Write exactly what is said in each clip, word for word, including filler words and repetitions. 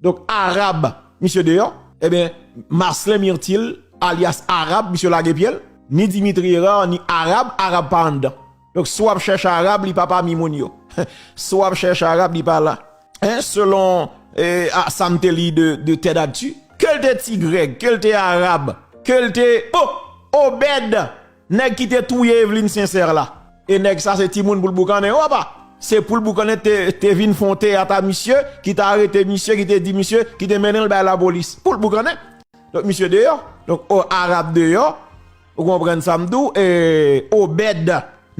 Donk, Arab, misye deyò. Ebyen, Marcelin Myrtil, alyas Arab, misye lage pye l. Ni Dimitri Hérard, ni Arab, Arab pa anndan. Donk, si w ap chèche Arab, li pa pami moun yo. Si w ap chèche Arab, li pa la. Hein, selon eh, ah, sa m te li de, de Ted Actu, ke l te Tigrèg, ke l te Arab, ke l te, oh, Obed, nèg ki te touye Evelyne Sincère la. E nèg sa se timoun pou l boukannen, w apa. Se pou l boukannen te, te vin fè yon teyat a misye, ki te arete misye, ki te di misye, ki te mennen l bay lapolis. Pou l boukannen. Donk, misye deyò. Donk, o, Arab deyò. Ou konprann sa m di w? E, Obed,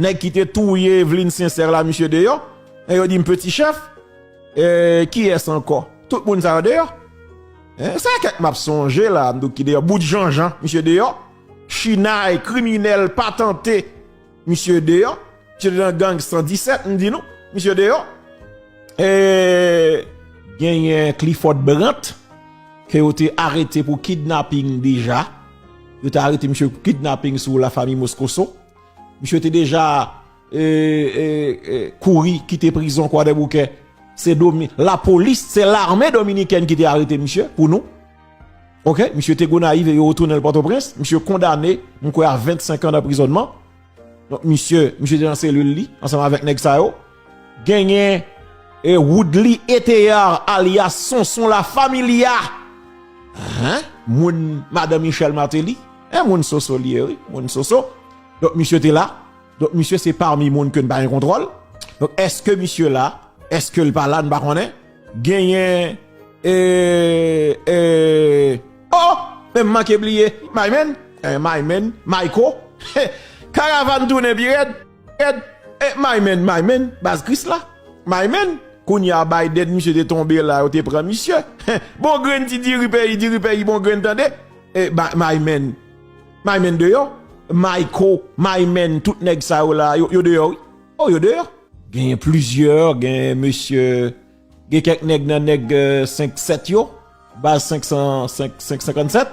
nèg ki te touye Evelyne Sincère la, misye deyò. E yo di m Petit Chèf. E, kiyès ankò? Tout moun sa yo deyò. E, se kèk m ap sonje la, m di w ki deyò. Bout Janjan, misye deyò. Chinay, kriminèl, patante, misye deyò. Misye te nan gang san disèt, m di nou. Misye deyò. E, genyen Clifford Brandt, ke yo te arete pou kidnaping deja. Yo te arete misye pou kidnaping sou lafanmi Moscoso. Misye te deja, e, e, e, kouri kite prizon Kwadèboukè. Se Domi-, lapolis, se lame dominikèn ki te arete misye pou nou. Oke, misye te Gonayiv e yo retounen l Pòtoprens. Misye kondane, m kwè, a vennsenk an anprizònman. Donk, misye, misye te nan selil li, ansanm avèk nèg sa yo. Genyen, e, Woodly Eteyar, alyas Sonson La Familia. Hein? Moun Madan Michel Martelly. Hein, moun Soso li ye, wi. Moun Soso. Donk, misye te la. Donk, misye se pami moun ke n pa gen kontwòl. Donk, èske misye la? Èske l pa la? N pa konnen. Genyen, e, e, oh! Men m manke bliye. Maymen. E, Maymen. Mayko. Karavàn tounen pi rèd. Rèd. E, Maymen, Maymen. Baz Kris la. Maymen. Kounye a Biden, misye te tonbe la, yo te pran misye. Bon grenn ti diri peyi, diri peyi, bon grenn tande. E, ba, Maymen. Maymen deyò. Mayko, Maymen, tout nèg sa yo la, yo, yo deyò, wi. Oh, yo deyò. Genyen plizyè, genyen mesye, gen kèk nèg nan nèg, e, senk sèt yo, baz senk san, senk, senk senkannsèt.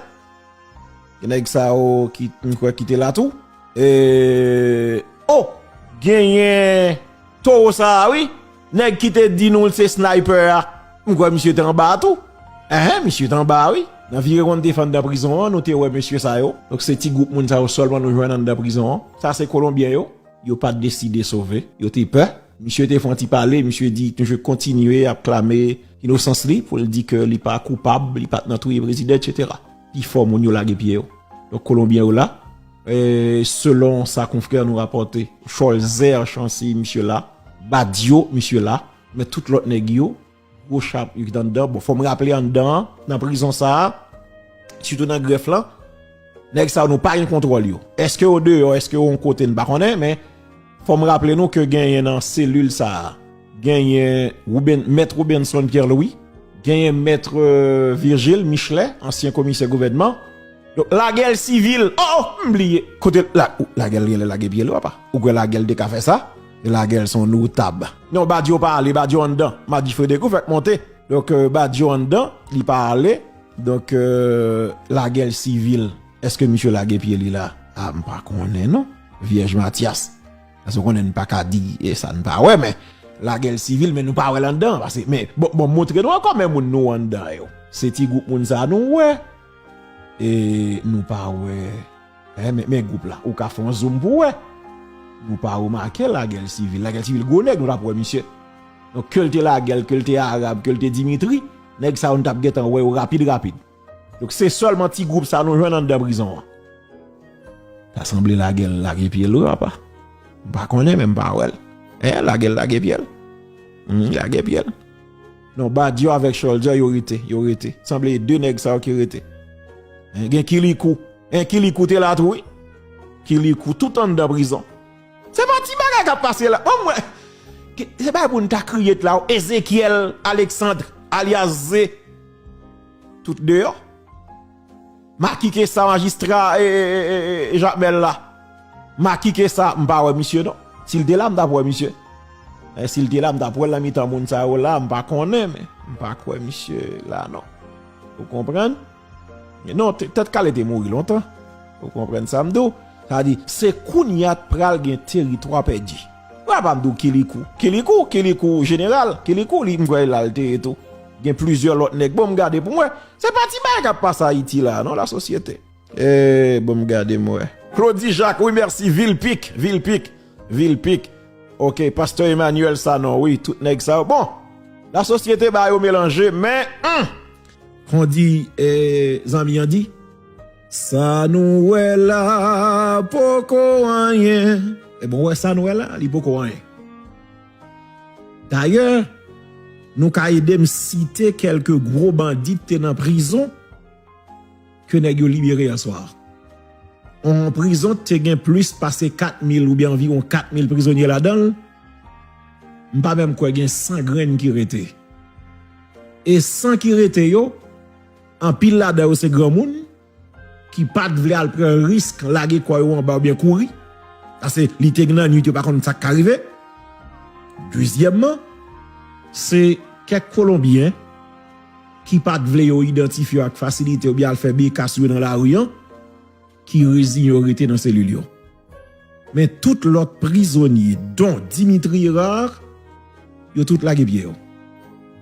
Gen nèg sa yo ki, m kwè ki te la tou. E, oh, genyen towo sa a, wi. Nèg ki te di nou l se sniper a. M kwè misye te anba a tou. Enhen, misye te anba a, wi. Nan vire konn te fè anndan prizon an, nou te wè mesye sa yo. Donk, se ti gwoup moun sa yo sèlman nou jwenn anndan prizon an. Sa se Kolonbyen yo. Yo pa t deside sove, yo te pè. Misye te fè yon ti pale, misye di, misye kontinye ap klame inosans li pou l di ke li pa koupab, li pa t nan touye prezidan, etsetera. Pifò moun yo lage pye yo. Donk, Kolonbyen yo la, e, selon sa konfrè nou rapòte, Cholzer Chancy, misye la, Badio, misye la, men tout lòt nèg yo, gwo chap yo ki t anndan. Bon, fò m raple anndan an, nan prizon sa a, sitou nan grèf lan, nèg sa yo nou pa gen kontwòl yo. Èske yo deyò, èske yo yon kote, n pa konnen, men fò m raple nou ke genyen nan selil sa a, genyen Ruben-, Mèt Rubenson Pierre Louis, genyen Mèt, e, Virgile Michelet, ansyen komisè gouvènman, Donk, lagè sivil. Oh, oh, m bliye. Kote la, ou, lagè l genlè lage pye l, papa. Ou kwè lagè l te ka fè sa? E lagè l se yon notab. Non, Badio pa ale, Badio anndan. M a di Frederico fèk monte. Donk, e, Badio anndan, li pa ale. Donk, e, lagè l sivil. Èske misye lage pye li la? A, m pa konnen, non. Vyèj Matyas. Paske w konnen n pa ka di, e, sa n pa wè, men lagè l sivil, men nou pa wè l anndan. Paske, men, bon, bon, montre nou ankò, men moun nou anndan yo. Se ti gwoup moun sa a nou wè. E nou pa wè. E, men, men gwoup la, ou ka fè yon zoom pou wè. Nou pa remake lagè l sivil. Lagè l sivil, gwo nèg, nou t ap wè misye. Donk, ke l te lagè l, ke l te Arab, ke l te Dimitri, nèg sa yo, nou t ap gentan wè yo rapid, rapid. Donk, se sèlman ti gwoup sa nou jwenn anndan prizon an. Ta sanble lagè l lage pye l wi, papa. M pa konnen, men m pa wè l. En, lagè l lage pye l. Hmm, lage pye l. Non, Badio avèk Cholzer, yo rete, yo rete. Sanble de nèg sa yo ki rete. En, gen Kilikou. En, Kilikou te la tou, wi. Kilikou tout anndan prizon. Se pa ti bagay k ap pase la. Bon, mwen, ki, se bagay pou n ta kriye t la, wi. Ezekiel Alexandre, alyas Ze. Tout deyò. Makike sa majistra, e, e, e, e, e, Jakmèl la. Makike sa, m pa wè misye non. Si l te la, m t ap wè misye. E si l te la, m t ap wè l nan mitan moun sa yo la, m pa konnen, men m pa kwè misye la non. Ou konprann? Non, t-, Tèt Kale te mouri lontan. Ou konprann sa m di w? Sa di, se kounye a t pral gen teritwa pèdi. Papa m di w Kilikou. Kilikou, Kilikou jeneral. Kilikou, li, m kwè la l te ye tou. Gen plizyè lòt nèg. Bon, m gade pou m wè. Se pa ti bagay k ap pase Ayiti la, non, lasosyete. E, bon, m gade, m wè. Claudy Jacques, wi, mèsi. Vilpic, Vilpic, Vilpic. Ok, Pastè Emmanuel Sanon, wi, tout nèg sa yo. Bon, lasosyete ba yo melanje, men, hmm, kon di, eh, zanmi an di, sa nou wè la poko anyen. E bon, wè sa nou wè la, li poko anyen. Dayè, nou ka ede m site kèlke gwo bandi te nan prizon ke nèg yo libere yè swa. On prizon te gen plis pase kat mil oubyen anviwon kat mil prizonye ladan l, m pa menm kwè gen san grenn ki rete. E san ki rete yo, anpil ladan yo se granmoun, ki pa t vle al pran risk lage kò yo anba oubyen kouri. Paske li te gen nan nwit, yo pa konn sa k ka rive. Dezyèmman, se kèk Kolonbyen ki pa t vle yo idantifye yo ak fasilite oubyen al fè beka sou yo nan lari an, ki reziyen yo rete nan selil yo. Men tout lòt prizonye, don Dimitri Hérard, yo tout lage pye yo,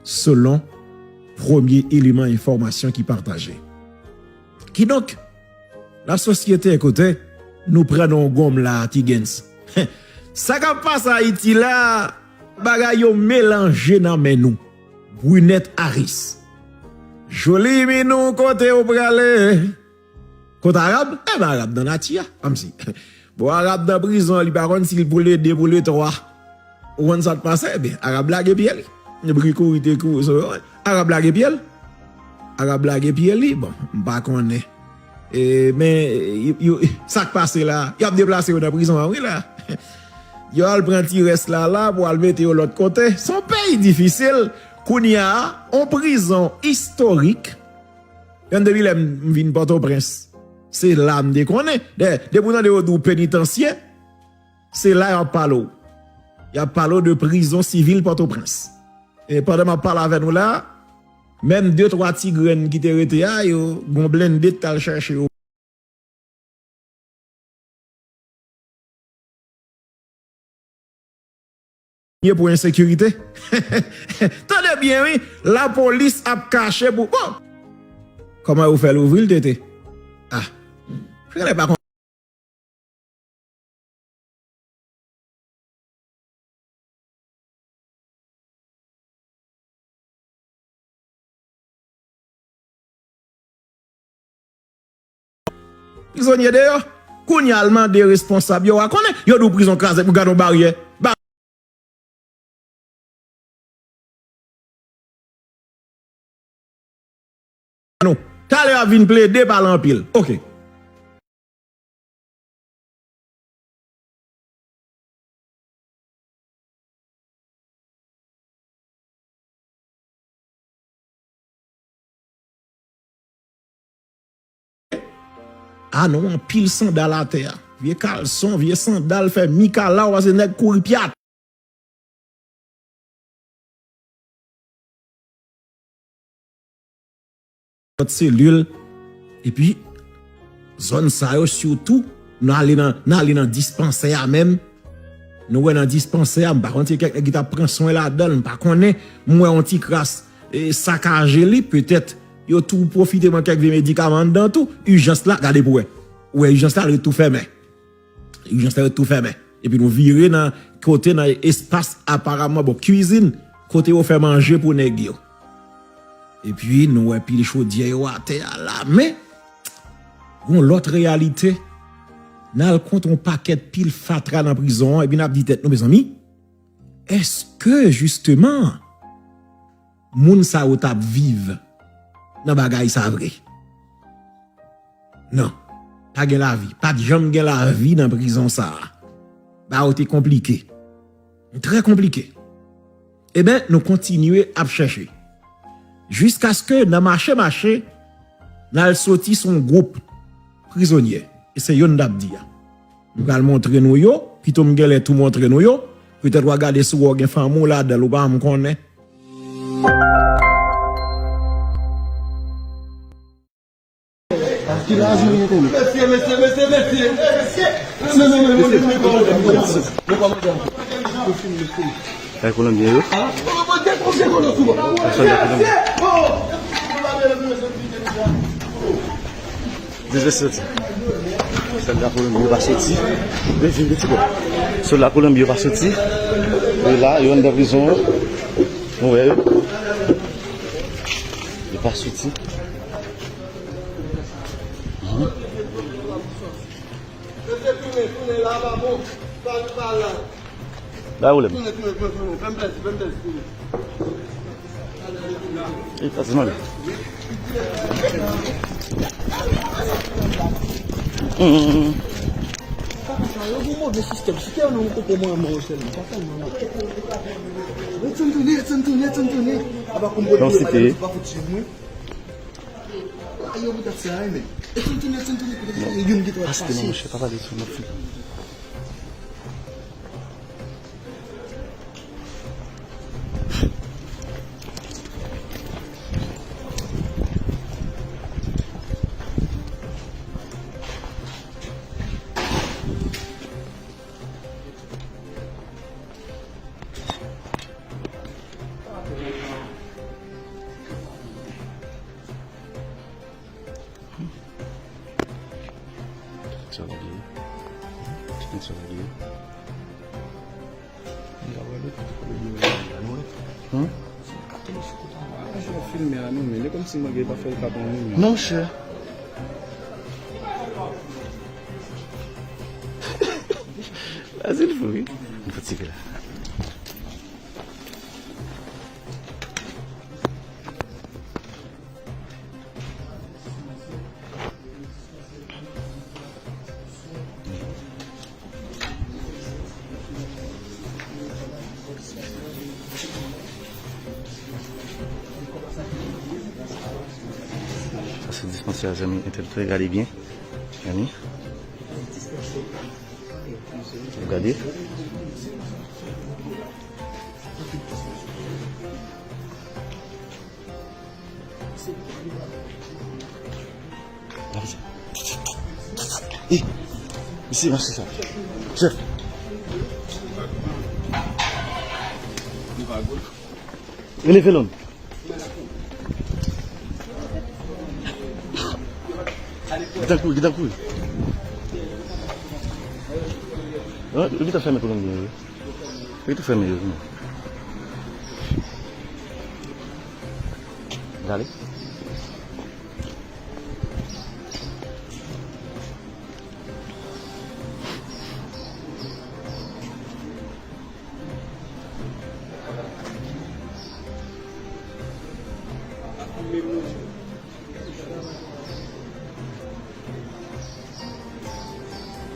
selon premye eleman enfòmasyon ki pataje. Kidonk, lasosyete, kote nou pran nan yon gonm la, Ti Gens. Sa k ap pase Ayiti la, bagay yo melanje nan men nou. Brunette Harris. Joli minou, kote w prale? Kot Arab? Enben, Arab nan nati a, kòmsi. Bon, Arab nan prizon, li pa konn si l pou le de, pou le twa. Ou konn sa k pase? Enben, Arab lage pye li. Li kouri, te kouri, so, Arab lage pye l. Arab lage pye li, bon, m pa konnen. E, men, yo, yo, sa k pase la? Y ap deplase yo nan prizon an, wi, la. Yo al pran ti rès la, la, pou al mete yo lòt kote. Se yon peyi difisil. Kounye a, yon prizon istorik. Yon depi lè m, m vin Pòtoprens, se la m te konnen. Dayè, depi w tande yo di w penitansye, se la y ap pale w. Y ap pale w de prizon sivil Pòtoprens. E pandan m ap pale avè nou la, menm de twa ti grenn ki te rete a, yo, gon blende t al chèche yo. Ye pou ensekirite. Tande byen, wi. Lapolis ap kache pou, bon. Kòman yo fè louvri l, tete? Ah. Genlè pa konn. Prizonye deyò. Kounye a, al mande responsab yo, w a konnen, yo di w prizon kraze pou gade yon baryè. Ba- nou. Talè y ap vin plede pale anpil. Ok. Ah non, anpil sandal atè a. Vye kalson, vye sandal fè mikalaw, pase nèg kouri pyat. Lòt selil. Epi, zòn sa yo sitou, n ale nan, n ale nan dispansè a menm. Nou wè nan dispansè a, m pa konn si kèk nèg ki t ap pran swen ladan l, m pa konnen. M wè yon ti kras, e, sakaje li, petèt yo tou pwofite pran kèk vye medikaman anndan tou. Ijans la, gade pou wè. Ou wè ijans la, li tou fèmen. Ijans la yo tou fèmen. Epi nou vire nan kote, nan espas aparaman, bon, kwizin, kote yo fè manje pou nèg yo. Epi nou wè pil chodyè yo atè a la, men gon lòt reyalite. N al kont yon pakèt pil fatra nan prizon an, epi n ap di tèt nou, mezanmi, èske jisteman moun sa yo t ap viv nan bagay sa vre? Non. Pa gen lavi. Pa t janm gen lavi nan prizon sa a. Bagay yo te konplike. Trè konplike. Eben, nou kontinye ap chèche. Jiskaske nan mache mache, n al soti sou yon gwoup prizonye. E se yo n t ap di a. M pral montre nou yo, pito m genlè tou montre nou yo. Petèt w a gade si w wè w gen fanmi w ladan l, ou pa janm konnen. Ki lavi nou konnen? Mesye, mesye, mesye, mesye. Mesye, mesye, mesye. Ay, Kolonbyen yo. Sòlda Kolonbyen. Dezè soti. Sòlda Kolonbyen yo pa soti. Vin, vin, vin, ti bò. Sòlda Kolonbyen yo pa soti. Yo la, yo anndan prizon an. Nou wè yo. Yo pa soti. Mhm. Mesye, tounen, tounen, la pa bon. Pa, pa la. Ba yo lè m. Tounen, tounen, tounen, tounen. Fè m plèzi, fè m plèzi, tounen. E, pase mande. Hmm. Kaka sa yo gen move sistèm. Si te yon nonm koupe mwen, mwen sèlman. Pa fè mwen. Ret tounen, ret tounen, ret tounen. Aba konprann. Non, si te. Pa fout suiv mwen. Ayo, poutèt sa, men. E tounen, tounen, tounen, poutèt sa, youn gen dwa pase. Paske non, monchè, pa pale sou lòt fi. Sa lage. Sa lage. Hmm? Filme a nou, men e kòmsi mwen gen pa fè l pa bon, men. Monchè. Azil fou, wi. M fouti la. Sa se dispansè a, zanmi, entèl trè, gade byen. Zanmi. Gade. Ey, mesye, mesye sa. Chèf. Rele Felon. Gentan kouri, gentan kouri. An, yo gentan fèmen kolon yo. Yo gentan fèmen yo, non. Gade.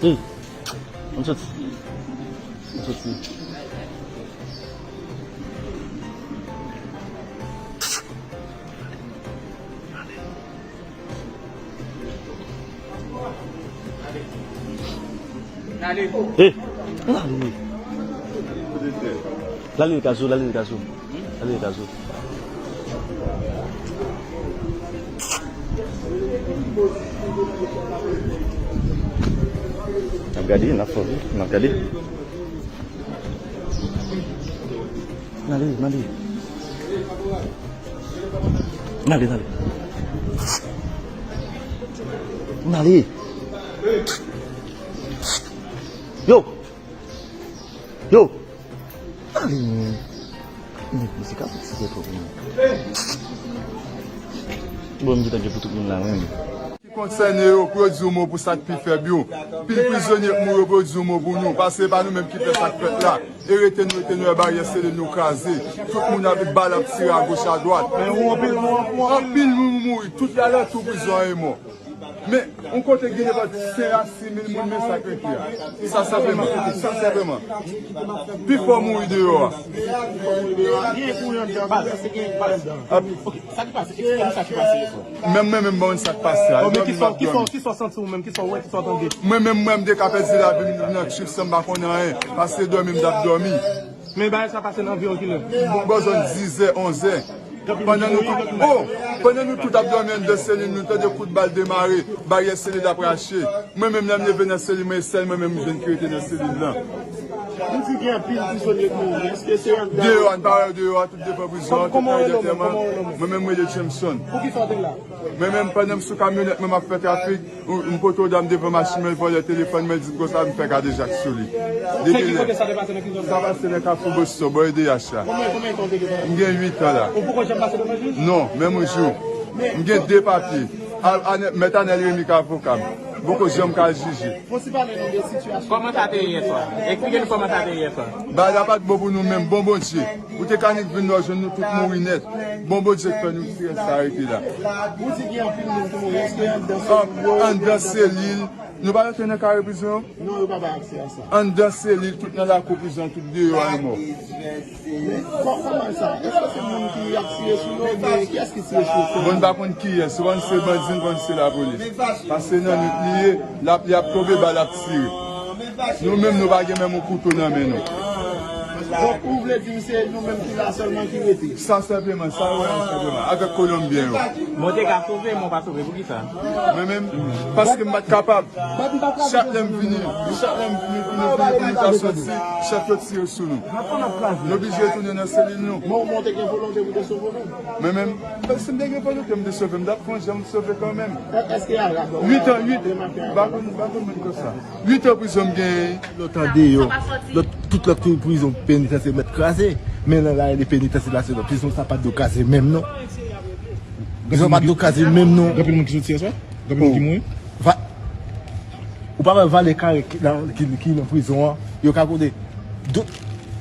Hmm. Ann soti. Ann soti. Hey, ann ale. Lale kaz ou, lale kaz ou. Lale kaz ou. N ap gade, n ap fè, n ap gade. N ale, n ale. N ale, n ale. N ale. Yo! Yo! N ale, men. Nèg, misye ka fè ti zèt twòp, men. Bon, m di tanke pou tout moun la, men. Ki konsène yo, pou yo di yon mo pou sa k pi fèb yo. Pil prizonye k mouri yo, pou yo di yon mo pou nou. Paske se pa nou menm ki fè sa k fèt la. E rete nou, rete nou, e baryè selil nou kraze. Tout moun ap bal ap tire agoch adwat. Anpil moun mouri, tout alantou prizon an e mò. Men, yon kote gen nenpòt senk a sis mil moun, men sa k rete a. Sa senpleman, sa senpleman. Pifò mouri deyò a. Ap- Sa ki pase? Eksplike nou sa ki pase yè swa. Menm mwen menm, mwen menm sa k pase a. Bon, men kisa, kisa, kisa w santi ou menm? Kisa w wè, kisa w tande? Mwen menm, mwen, m te ka pèdi lavi m nan trip san m pa konn anyen. Paske dòmi, m t ap dòmi. Men bagay sa pase nan anviwon kilè? Bò zòn dizè, onzè. Pandan nou tout, oh, pandan nou tout ap dòmi anndan selil, nou tande kout bal demare, baryè selil ap rache. Mwen menm, lè m leve nan selil mwen, e sèl mwen menm m jwenn ki rete nan selil lan. Nou di gen anpil prizonye k mouri. Èske se anndan? Deyò a, n pa wè yo deyò a, tout devan prizon an, tout nan antèman. Mwen menm, mwen rele Jameson. Pou ki sa w te la? Mwen menm, pandan m sou kamyonèt mwen, m ap fè trafik, m pote yon dam devan machin mwen, l vòlè telefòn mwen, l di m konsa, m fè kadejak sou li. Depi lè. Sa pase nan Kafou Boston, bò E D H la. M gen uit an la. Non, menm yon jou. M gen de papye. Mèt Anèl Remy k avoka m. M poko janm ka al jije. Kòman sa te ye yè swa? Eksplike nou kòman sa te ye yè swa. Bagay la pa t bon pou nou menm, bon Bondye. Ou te ka nik vin la, w jwenn nou tout mouri nèt. Bon Bondye k fè nou ti rès la rete la. Ou di gen anpil moun ki mouri. Èske anndan selil yo? Anndan selil. Nou pa rantre nan kare prizon? Non, yo pa bay aksè a sa. Anndan selil, tout nan lakou prizon, tout deyò a mò. Men kò-, kòman sa? Èske se moun ki ap tire sou yo oubyen kiyès ki tire sou yo? Bon, n pa konn kiyès, ou konn se bandi, n konn se lapolis. Paske nan nwit li ye, l ap, y ap tonbe, bal ap tire. Nou menm, nou pa gen menm yon kouto nan men nou. Donk, ou vle di m se nou menm ki la sèlman ki rete? Sa senpleman, sa yo wè an senpleman, avèk Kolonbyen yo. Mwen te ka sove, mwen pa sove, poukisa? Mwen menm, paske m pa t kapab. Chak lè m vini, chak lè m vini pou nou, pou nou, pou nou ta soti, chèf yo tire sou nou. Nou oblije retounen nan selil nou. Men w te gen volonte pou te sove nou? Mwen menm, si m te gen volonte, m te sove, m t ap fè yon jan m sove kanmenm. Uit an, uit, m pa konn, m pa konn moun konsa. Uit an prizon m genyen. Lòt an deyò, lòt, tout lòt prizon penitansye mèt kraze. Men nan la, le penitansye la, se prizon sa pa dwe kraze menm non. Prizon pa dwe kraze menm non. Gen anpil moun ki soti yè swa? Gen anpil moun ki mouri? Va-, ou pa wè valè kare ki nan, ki, ki nan prizon an? Yo ka kote. Dot-,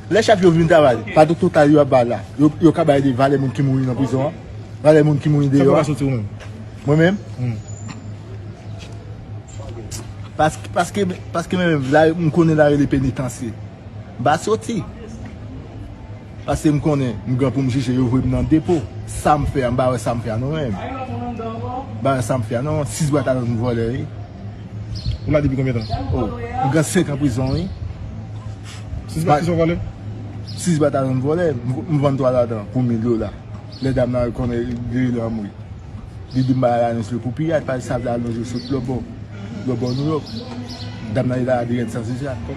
lè chèf yo vin travay, pa dot total yo ap bay la. Yo, yo ka bay de valè moun ki mouri nan prizon an. Valè moun ki mouri deyò a. Sa fè w pa soti ou menm? Mwen menm? Hmm. Paske, paske, paske mwen menm, la, m konnen la rele penitansye. M pa soti. Paske m konnen m gran pou m jije, yo voye m nan depo. Sa m fè a, m pa wè sa m fè a non menm. M pa wè sa m fè a non. Sis bwa talon m vòlè, wi. Ou la depi konbyen tan? Oh, m gen senk an prizon, wi. Sis bwa, kisa w vòlè? Sis bwa talon m vòlè. M, m vann twa ladan pou mil dola. Lè dam nan konnen li rele anmwe. Li di m ba l anons li pou piyay, pa l sav l alonje sot lòbò, lòbò New York. Dam nan li la, li rèd san sisat.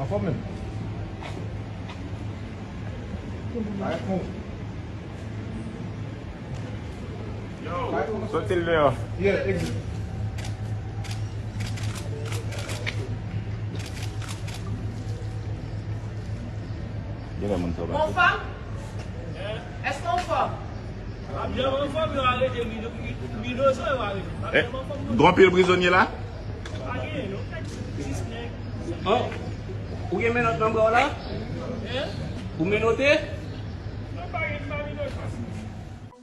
Anfòm menm. Parèt bon. Yo, Soti l deyò. Gen lè moun sa pa. Anfòm? Èske w anfòm? Gen anpil prizonye la? Oh, ou gen menòt nan bra w la? Ou menote?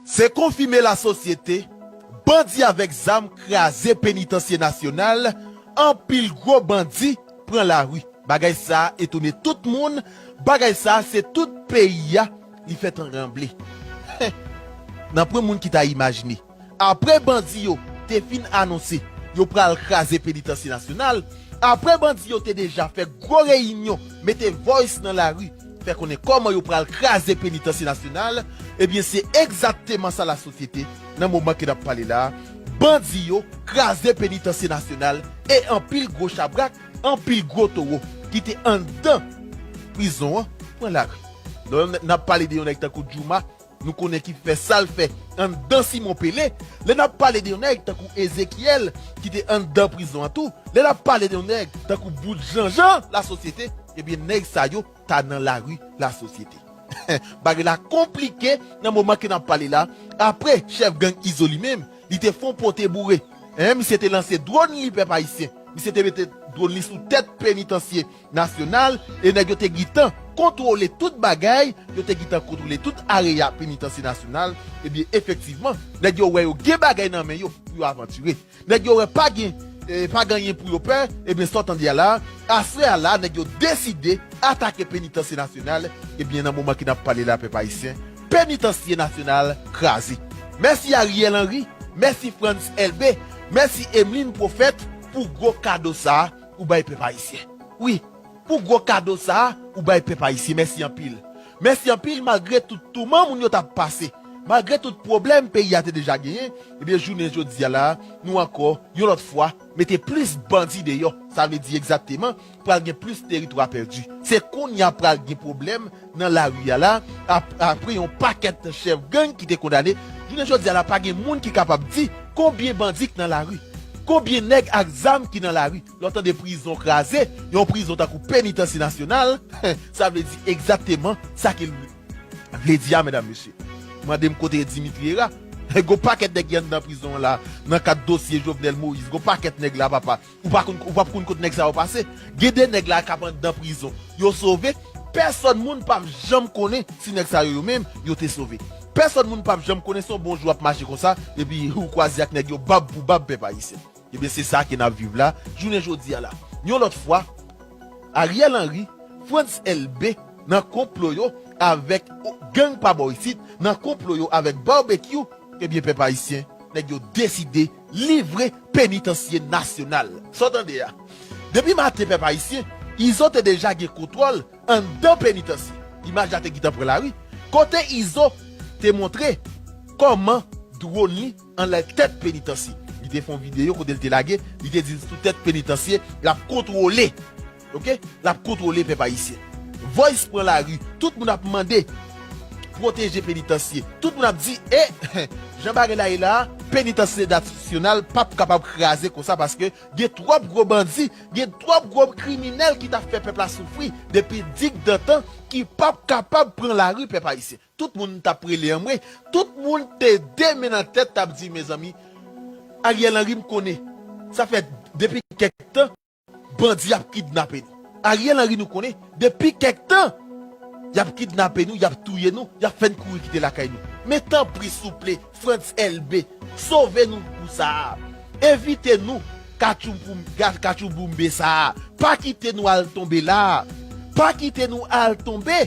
Se konfime lasosyete, bandi avèk zam kraze Penitansye Nasyonal, anpil gwo bandi pran lari. Bagay sa a etone tout moun, bagay sa a se tout peyi a li fè tranble. Nanpwen moun ki ta imajine. Apre bandi yo te fin anonse yo pral kraze Penitansye Nasyonal, apre bandi yo te deja fè gwo reyinyon, mete voice nan lari, fè konnen kòman yo pral kraze Penitansye Nasyonal, ebyen se egzakteman sa lasosyete, nan moman ke n ap pale la, bandi yo kraze Penitansye Nasyonal e anpil gwo chabrak, anpil gwo towo ki te anndan prizon an pran lari. Lè n ap pale de yon nèg tankou Djouma, nou konnen ki fè sa l fè anndan Simon Pele. Lè n ap pale de yon nèg tankou Ezekyèl ki te anndan prizon an tou. Lè n ap pale de yon nèg tankou Bout Janjan lasosyete, ebyen nèg sa yo ta nan lari lasosyete. Bagay la konplike nan moman ke n ap pale la. Apre chèf gang Izo li menm, li te fè yon pote boure. Hein, misye te lanse dwòn li, pèp ayisyen. Misye te mete dwòn li sou tèt Penitansye Nasyonal e nèg yo te gentan kontwole tout bagay, yo te gentan kontwole tout areya Penitansye Nasyonal. Ebyen, efektivman, nèg yo wè yo gen bagay nan men yo pou yo avantire. Nèg yo wè pa gen, eh, pa gen anyen pou yo pè, ebyen, sa w tande a la, aswè a la, nèg yo deside atake Penitansye Nasyonal, ebyen, nan moman ke n ap pale la, pèp ayisyen, Penitansye Nasyonal kraze. Mèsi Ariel Henry, mèsi Frantz Elbé, mèsi Emeline Prophète pou gwo kado sa a ou bay pèp ayisyen. Wi, pou gwo kado sa a ou bay pèp ayisyen. Mèsi anpil. Mèsi anpil malgre tout touman moun yo t ap pase. Malgre tout pwoblèm peyi a te deja genyen, ebyen, jounen jodi a la, nou ankò, yon lòt fwa, mete plis bandi deyò. Sa vle di egzakteman, pral gen plis teritwa pèdi. Se kounye a pral gen pwoblèm nan lari a la, ap-, apre yon pakèt chèf gang ki te kondane. Jounen jodi a la, pa gen moun ki kapab di konbyen bandi k nan lari, konbyen nèg ak zam ki nan lari. Lè w tande prizon kraze, yon prizon tankou Penitansye Nasyonal, sa vle di egzakteman sa ke l vle di a, medam, mesye. Mande m kote Dimitri Herard. Gon pakèt nèg ki anndan prizon an la, nan kad dosye Jovenel Moïse. Gon pakèt nèg la, papa. Ou pa konn, ou p ap konn kot nèg sa yo pase. Gen de nèg la k ap anndan prizon. Yo sove. Pèsòn moun p ap janm konnen si nèg sa yo, yo menm, yo te sove. Pèsòn moun p ap janm konnen, se yon bon jou w ap mache konsa, epi ou kwaze ak nèg yo bab pou bab, pèp ayisyen. Ebyen, se sa ke n ap viv la, jounen jodi a la. Yon lòt fwa, Ariel Henry, Frantz Elbé, nan konplo yo avèk gang pa bò isit, nan konplo yo avèk Barbecue, ebyen, pèp ayisyen, nèg yo deside livre Penitansye Nasyonal. Sa w tande a? Depi maten, pèp ayisyen, Izo te deja gen kontwòl anndan Penitansye. Imaj la te gentan pran lari. Kote Izo te montre kòman dwòn li anlè tèt Penitansye. Li te fè yon videyo kote l te lage, li te di l sou tèt Penitansye, l ap kontwole. Oke? L ap kontwole pèp ayisyen. Voice pran lari, tout moun ap mande pwoteje Penitansye. Tout moun ap di, e, jan bagay la ye la, Penitansye Nasyonal p ap kapab kraze konsa paske gen twòp gwo bandi, gen twòp gwo kriminèl ki t ap fè pèp la soufri depi digdantan ki p ap kapab pran lari, pèp ayisyen. Tout moun t ap rele anmwe, tout moun te de men nan tèt t ap di, mezanmi, Ariel Henry, m konnen, sa fè depi kèk tan, bandi ap kidnape nou. Ariel Henry, nou konnen, depi kèk tan, y ap kidnape nou, y ap touye nou, y ap fè n kouri kite lakay nou. Men tanpri, souple, Frantz Elbé, sove nou kou sa a. Evite nou katchouboum-, ka-, katchouboumbe sa a. Pa kite nou al tonbe la a. Pa kite nou al tonbe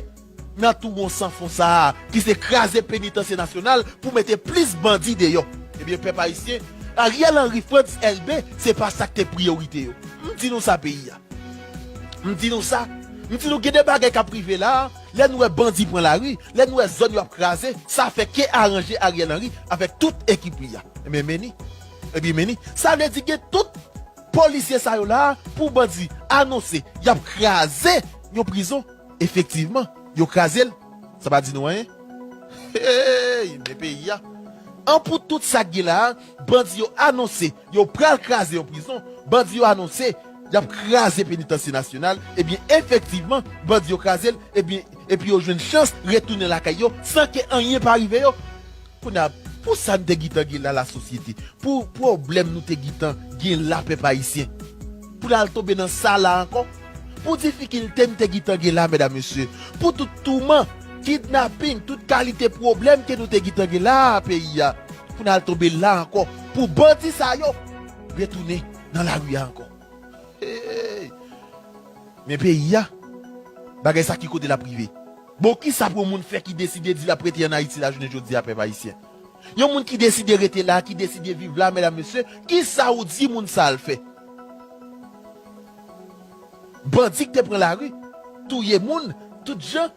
nan twou san fon sa a, ki se kraze Penitansye Nasyonal pou mete plis bandi deyò. Ebyen, pèp ayisyen, Ariel Henry, Frantz Elbé, se pa sa k te priyorite yo. M di nou sa, peyi a. M di nou sa. M di nou, gen de bagay k ap rive la a, lè n wè bandi pran lari, lè n wè zòn yo ap kraze, sa fè ke aranje Ariel Henry avèk tout ekip li a. Ebyen, men ni. Ebyen, men ni. Sa vle di gen tout polisye sa yo la a pou bandi anonse y ap kraze yon prizon. Efektivman, yo kraze l. Sa pa di nou anyen? Hey, men peyi a. An pou tout sa k gen la a, bandi yo anonse yo pral kraze yon prizon, bandi yo anonse y ap kraze Penitansye Nasyonal, ebyen, efektivman, bandi yo kraze l, ebyen, epi yo jwenn chans retounen lakay yo san ke anyen pa rive yo. Kounye a, pou sa n te gentan gen la, lasosyete, pou pwoblèm nou te gentan gen la, pèp ayisyen, pou n al tonbe nan sa la ankò, pou difikilte n te gentan gen la, medam, mesye, pou tout touman, kidnaping, tout kalite pwoblèm ke nou te gentan gen la, peyi a, pou n al tonbe la ankò, pou bandi sa yo retounen nan lari a ankò. Hey! Men peyi a, bagay sa ki kote l ap rive? Bon, kisa pou yon moun fè ki deside di l ap rete ann Ayiti la jounen jodi a, pèp ayisyen? Yon moun ki deside rete la, ki deside viv la, medam, mesye, kisa ou di moun sa al fè? Bandi ki te pran lari, touye moun, tout jan,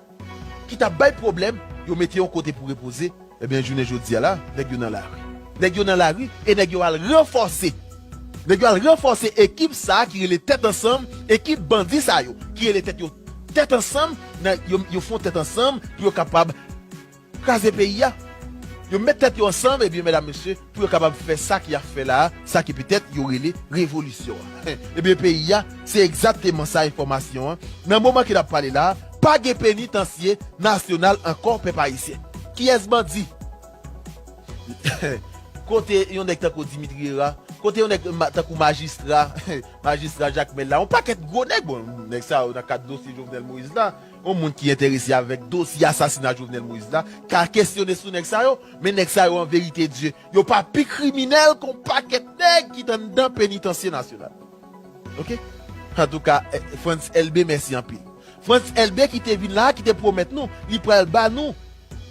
ki t ap bay pwoblèm, yo mete yon kote pou repoze. Ebyen, jounen jodi a la, nèg yo nan lari. Nèg yo nan lari e nèg yo al ranfòse. Nèg yo al ranfòse ekip sa a ki rele Tèt Ansanm, ekip bandi sa yo ki rele tèt yo Tèt Ansanm, nan, yo, yo fè yon tèt ansanm pou yo kapab kraze peyi a. Yo met tèt yo ansanm, ebyen, medam, mesye, pou yo kapab fè sa ki ap fè la a, sa ki petèt yo rele revolisyon an. Ebyen, peyi a, se egzakteman sa enfòmasyon an. Nan moman ke n ap pale la a, pa gen Penitansye Nasyonal ankò, pèp ayisyen. Kiyès bandi? Kote yon nèg tankou Dimitri Hérard, kote yon nèg ma- tankou majistra, majistra Jakmèl la, yon pakèt gwo nèg, bon, nèg sa yo nan kad dosye Jovenel Moïse la, yon moun ki enterese avèk dosye asasina Jovenel Moïse la, ka kesyone sou nèg sa yo, men nèg sa yo, an verite Dye, yo pa pi kriminèl ke yon pakèt nèg ki t anndan Penitansye Nasyonal. Oke? Antouka, eh, Frantz Elbé, mèsi anpil. Frantz Elbé ki te vin la, ki te pwomèt nou, li pral ba nou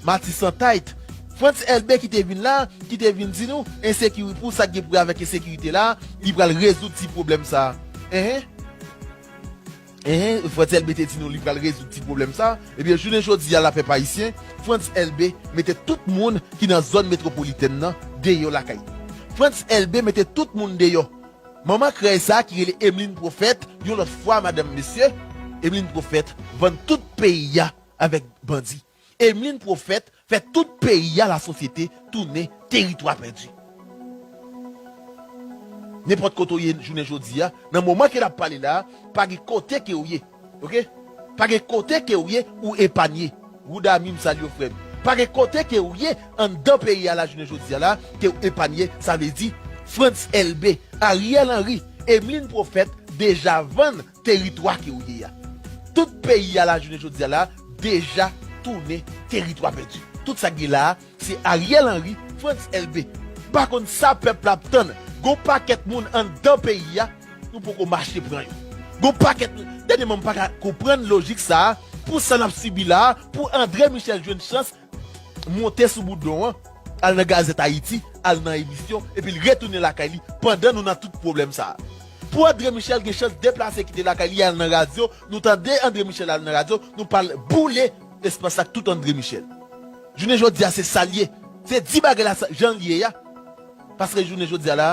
Matisan Tayt. Frantz Elbé ki te vin la, ki te vin di nou, ensekiri-, pou sa k gen pou wè avèk ensekirite la, li pral rezoud ti pwoblèm sa a. Enhen. Enhen, Frantz Elbé te di nou li pral rezoud ti pwoblèm sa a. Ebyen, jounen jodi a la, pèp ayisyen, Frantz Elbé mete tout moun ki nan zòn metwopolitèn nan deyò lakay li. Frantz Elbé mete tout moun deyò. Manman krèy sa a ki rele Emeline Prophète, yon lòt fwa, madanm, mesye, Emeline Prophète vann tout peyi a avèk bandi. Emeline Prophète fè tout peyi a, lasosyete, tounen teritwa pèdi. Nenpòt kote w ye jounen jodi a, nan moman ke n ap pale la a, pa gen kote ke w ye, oke? Pa gen kote ke w ye ou epanye. Wouda, mi, m salye w, frè m. Pa gen kote ke w ye anndan peyi a la jounen jodi a la ke w epanye. Sa vle di, Frantz Elbé, Ariel Henry, Emeline Prophète deja vann teritwa ke w ye a. Tout peyi a la jounen jodi a la deja tounen teritwa pèdi. Tout sa k gen la a, se Ariel Henry, Frantz Elbé. M pa konn sa pèp la ap tann. Gon pakèt moun anndan peyi a, nou poko mache pran yo. Gon pakèt moun, dènyèman, m pa ka konprann lojik sa a, pou sa n ap sibi la a, pou André Michel jwenn chans monte sou boudon an, al nan Gazèt Ayiti, al nan emisyon, epi l retounen lakay li pandan nou nan tout pwoblèm sa a. Pou André Michel gen chans deplase kite lakay li al nan radyo, nou tande André Michel al nan radyo, nou pral boule espas la ak tout André Michel. Jounen jodi a, se sa l ye. Se di bagay la sa, jan l ye a. Paske jounen jodi a la,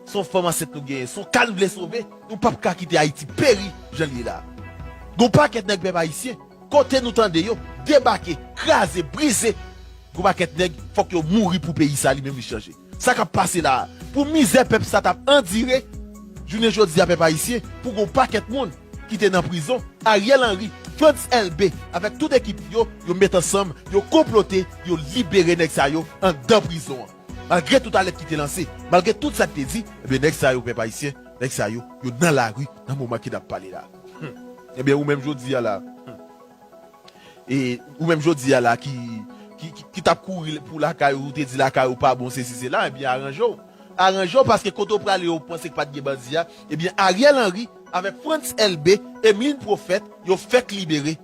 se yon fanm ansent nou genyen, se yon ka n vle sove, nou p ap ka kite Ayiti peri jan l ye la. Gon pakèt nèg, pèp ayisyen, kote nou tande yo, debake, kraze, brize, gon pakèt nèg, fòk yo mouri pou peyi sa li menm li chanje. Sa k ap pase la a, pou mizè pèp sa t ap andire, jounen jodi a, pèp ayisyen, pou gon pakèt moun ki te nan prizon, Ariel Henry, Frantz Elbé, avèk tout ekip yo, yo met ansanm, yo konplote, yo libere nèg sa yo anndan prizon an. Malgre tout alèt ki te lanse, malgre tout sa k te di, ebyen, nèg sa yo, pèp ayisyen, nèg sa yo, yo nan lari nan moman ke n ap pale la. Hmm. Ebyen, ou menm jodi a la, hmm. E ou menm jodi a la ki, ki, ki, ki t ap kouri pou lakay ou, ou te di lakay ou pa bon, sesi, sela, ebyen, aranje w. Aranje w, paske kote w prale, ou panse k pa t gen bandi a, ebyen, Ariel Henry avèk Frantz Elbé, Emeline Prophète, yo fèk libere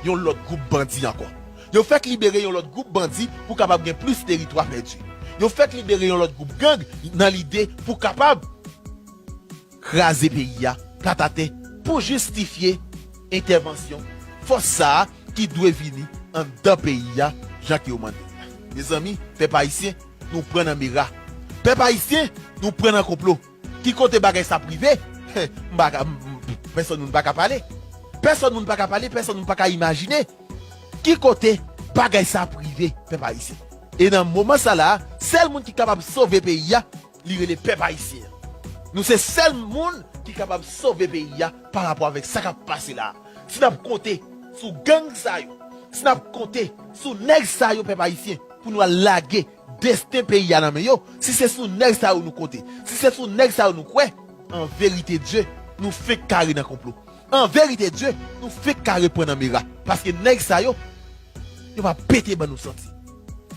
yon lòt gwoup bandi ankò. Yo fèk libere yon lòt gwoup bandi pou kapab gen plis teritwa pèdi. Yo fèk libere yon lòt gwoup gang nan lide pou kapab kraze peyi a, plat atè, pou jistifye entèvansyon fòs sa a ki dwe vini anndan peyi a, jan ke yo mande. Mezanmi, pèp ayisyen, nou pran nan mera. Pèp ayisyen, nou pran nan konplo. Ki kote bagay sa ap rive? M pa ka, m, m, pèsòn moun pa ka pale. Pèsòn moun pa ka pale, pèsòn moun pa ka imajine. Ki kote bagay sa ap rive, pèp ayisyen? E nan moman sa la, sèl moun ki kapab sove peyi a, li rele pèp ayisyen an. Nou se sèl moun ki kapab sove peyi a pa rapò avèk sa k ap pase la. Si n ap konte sou gang sa yo, si n ap konte sou nèg sa yo, pèp ayisyen, pou nou al lage desten peyi a nan men yo, si se sou nèg sa yo nou konte, si se sou nèg sa yo nou kwè, an verite Dye, nou fenk kare nan konplo. An verite Dye, nou fenk kare pran nan mera. Paske nèg sa yo, yo pa pete ban nou santi.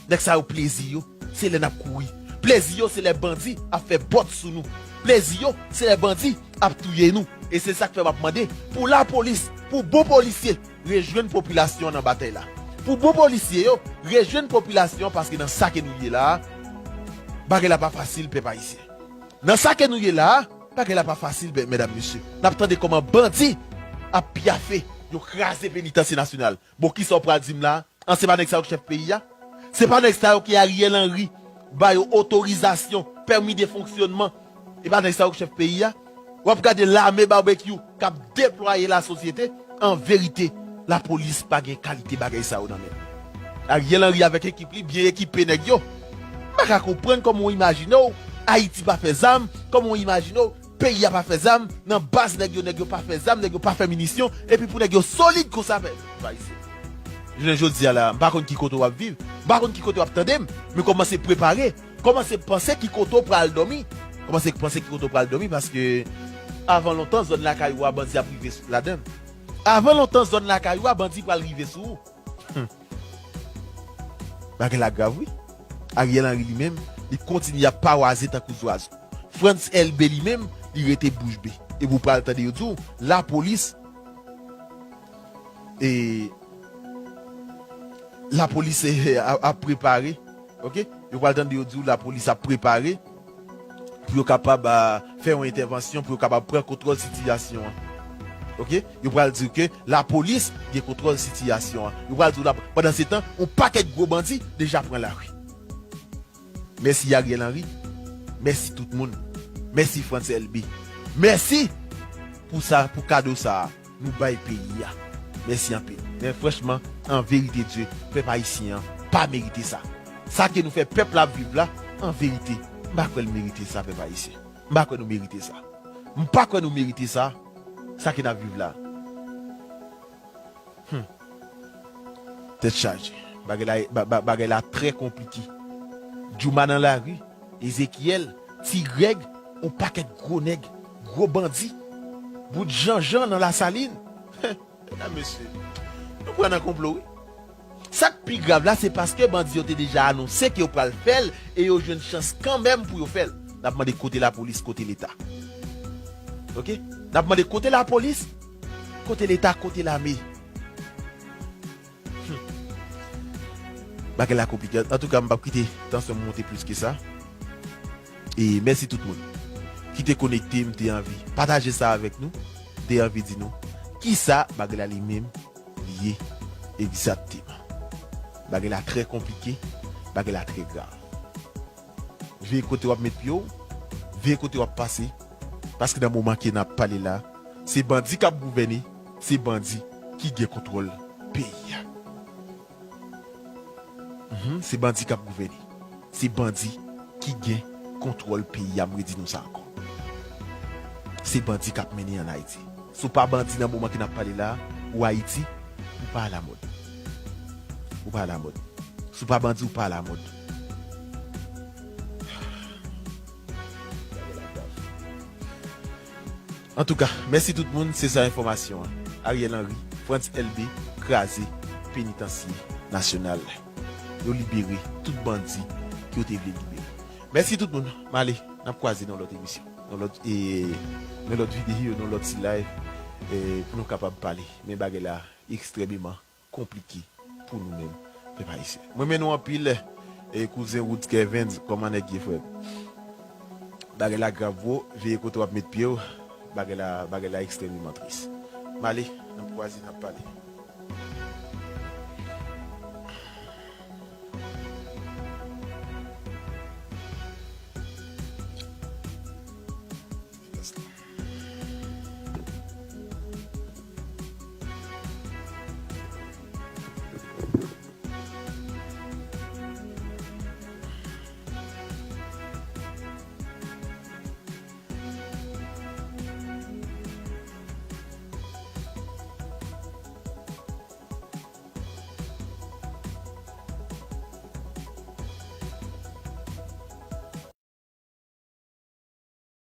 Nèg sa yo plezi yo, se lè n ap kouri. Plezi yo, se lè bandi ap fè bòt sou nou. Plezi yo, se lè bandi ap touye nou. E se sa k fè m ap mande pou lapolis, pou bon polisye, rejwenn popilasyon an nan batay la. Pou bon polisye yo, rejwenn popilasyon an paske nan sa ke nou ye la a, bagay la pa fasil, pèp ayisyen. Nan sa ke nou ye la a, bagay la pa fasil, bè, medam, mesye. N ap tande kòman bandi ap pyafe, yo kraze penitansye nasyonal. Bon, kisa w pral di m la a? An, se pa nèg sa yo k chèf peyi a? Se pa nèg sa yo ke Ariel Henry ba yo otorizasyon, pèmi de fonksyonman? E pa nèg sa yo k chèf peyi a? W ap gade lame babekyou k ap deplwaye lasosyete. An verite, lapolis pa gen kalite bagay sa yo nan men l. Ariel Henry avèk ekip li byen ekipe nèg yo. M pa ka konprann kòman w imajine w Ayiti pa fè zam, kòman w imajine w peyi a pa fè zam, nan baz nèg yo, nèg yo pa fè zam, nèg yo pa fè minisyon, epi pou nèg yo solid konsa, pèp ayisyen. Jounen jodi a la, m pa konn ki kote w ap viv, m pa konn ki kote w ap tande m, men kòmanse prepare, kòmanse panse ki kote w pral dòmi, kòmanse panse ki kote w pral dòmi, paske avan lontan, zòn lakay ou a, bandi ap rive sou, ladan l. Avan lontan, zòn lakay ou a, bandi pral rive sou ou. Hmm. Bagay la grav, wi. Ariel Henry li menm, li kontinye ap pawaze tankou zwazo. Frantz Elbé li menm, li rete bouch be. Epi w pral tande yo di w, lapolis, e, lapolis, e, ap, ap prepare, oke? Yo pral tande yo di w lapolis ap prepare pou yo kapab, a, fè yon entèvansyon, pou yo kapab pran kontwòl sitiyasyon an. Oke? Yo pral di w ke lapolis gen kontwòl sitiyasyon an. Yo pral di w la, pandansetan, yon pakèt gwo bandi deja pran lari. Mèsi Ariel Henry. Mèsi tout moun. Mèsi Frantz Elbé. Mèsi pou sa, pou kado sa a nou bay peyi a. Mèsi anpil. Men franchman, an verite Dye, pèp ayisyen an pa merite sa. Sa ke nou fè pèp la ap viv la, an verite, m pa kwè l merite sa, pèp ayisyen. M pa kwè nou merite sa. M pa kwè nou merite sa, sa ke n ap viv la. Hmm. Tèt chaje. Bagay la, ba, ba, bagay la trè konplike. Djouma nan lari, Ezekyèl, Ti Grèg, yon pakèt gwo nèg, gwo bandi, bout janjan nan Lasalin. Medam, mesye, nou pran nan konplo, wi. Sa k pi grav la, se paske bandi yo te deja anonse ke yo pral fè l e yo jwenn chans kanmenm pou yo fè l. N ap mande kote lapolis, kote Leta. Oke? N ap mande kote lapolis, kote Leta, kote lame. Hmm. Bagay la konplike. Antouka, m p ap kite tansyon m monte plis ke sa. E mèsi tout moun ki te konekte, m te anvi pataje sa avèk nou, m te anvi di nou kisa bagay la li menm li ye egzakteman. Bagay la trè konplike, bagay la trè grav. Veye kote w ap met pye w, veye kote w ap pase, paske nan moman ke n ap pale la, se bandi k ap gouvène, se bandi ki gen kontwòl peyi a. Mhm, se bandi k ap gouvène. Se bandi ki gen kontwòl peyi a, m redi nou sa ankò. Se bandi k ap mennen ann Ayiti. Si w pa bandi nan moman ke n ap pale la, ou Ayiti, ou pa alamòd. Ou pa alamòd. Si w pa bandi, ou pa alamòd. Antouka, mèsi tout moun, se sa enfòmasyon an. Ariel Henry, Frantz Elbé kraze penitansye nasyonal. Yo libere tout bandi ke yo te vle libere. Mèsi tout moun, m ale, n ap kwaze nan lòt emisyon, nan lòt, e, nan lòt videyo, nan lòt ti live, e, pou nou kapab pale. Men bagay la ekstrèmeman konplike pou nou menm, pèp ayisyen. Mwen renmen nou anpil, e, kouzen Woods Kervens, kòman nèg ye, frè m? Bagay la grav, bro, veye kote w ap met pye w, bagay la, bagay la ekstrèmeman tris. M ale, n ap kwaze, n ap pale.